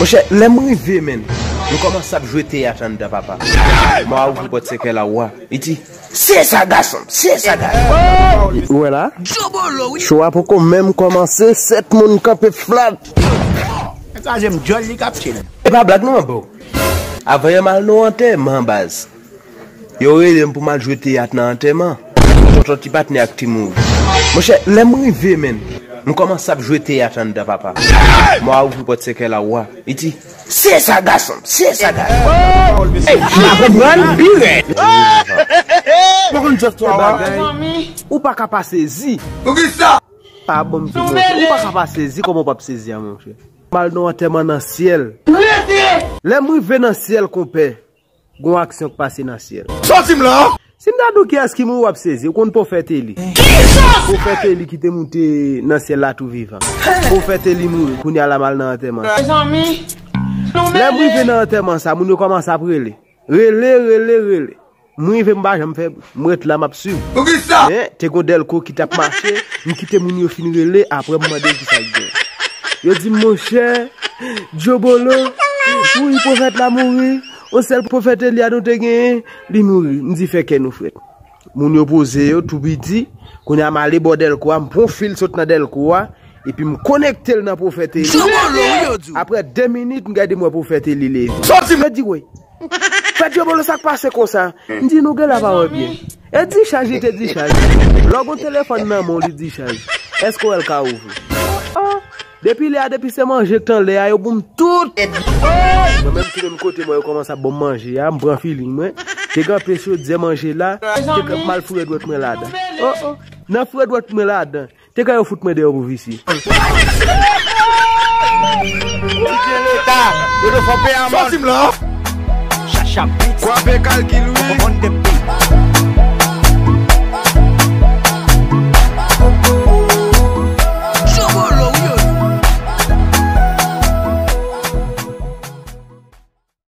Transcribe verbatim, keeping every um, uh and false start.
Monchè, lè m rive, menn, m kòmanse ap jwe teyat anndan, papa. Mwa ouvri pòt sèkèy la, wa. Li di, "Se sa, gason, se sa, gason." Ou wè la? Cho a poko menm kòmanse, sèt moun kanpe flat. Kraze m djòl li k ap chill. E pa blag non, bro. Avan yè m al nan antèman, baz. Yo rele m pou m al jwe teyat nan antèman. Tonton Ti Patnè ak Ti Mouri. Monchè, lè m rive, menn, m kòmanse ap jwe teyat anndan, papa. Mwa ouvri pòt sèkèy la, wa. Li di, "Se sa, gason, se sa, gason." Ey, m pa konprann, pi rèd. Ou konn jòs twa, wa? Ou pa ka pa sezi. Poukisa? Pa bon, m di, monchè, ou pa ka pa sezi, kòman w p ap sezi a, monchè? M al nan antèman nan syèl. Lè m rive nan syèl, konpè, gon aksyon k pase nan syèl. Sòti m la! Si m ta di w kiyès ki mouri, w ap sezi. Ou konn pwofèt Eli? Pwofèt Eli ki te moute nan syèl la tou vivan. Pwofèt Eli mouri, kounye a la m al nan antèman. Lè m rive nan antèman sa, moun yo kòmanse ap rele. Rele, rele, rele. M rive, m pa janm fè, m ret la, m ap swiv. Poukisa? Men, te gon dèlko ki t ap mache, m kite moun yo fin rele, apre m mande yo kisa k gen. Yo di m, "Monchè, Djobolo, wi, pwofèt la mouri, yon sèl pwofèt Eli a nou te genyen, li mouri." M di, "Fè kè nou frèt." Moun yo poze yo, tou piti, kounye a m ale bò dèlko a, m pran fil sot nan dèlko a, epi m konekte l nan pwofèt Eli. Djobolo, wi, yo di w. Apre de minit, m gade m wè pwofèt Eli leve. Sòti m! Yo di, "Woy, Frè Djobolo, sa k pase konsa?" M di, "Nou gen la pa wè byen." E dichaj, li te dichaj. Lè w gon telefòn nan men w, li dichaj. Èske w wè l ka ouvri? Oh, oh. Depi lè a, depi se manje k t anlè a, yo ban m tout. Mwen menm ki menm kote mwen, yo kòmanse ap ban m manje a, m pran feeling mwen. Te gen anpil chodyè manje la, te gen mal foure dwèt mwen ladan. Oh, oh. Nan foure dwèt mwen ladan. Te ka yo fout mwen deyò pou visye. Bidye Leta, yo te fè pè a mòn. Sòti m la. Chacha Beats. Kwape kalkil, wi. On the beat.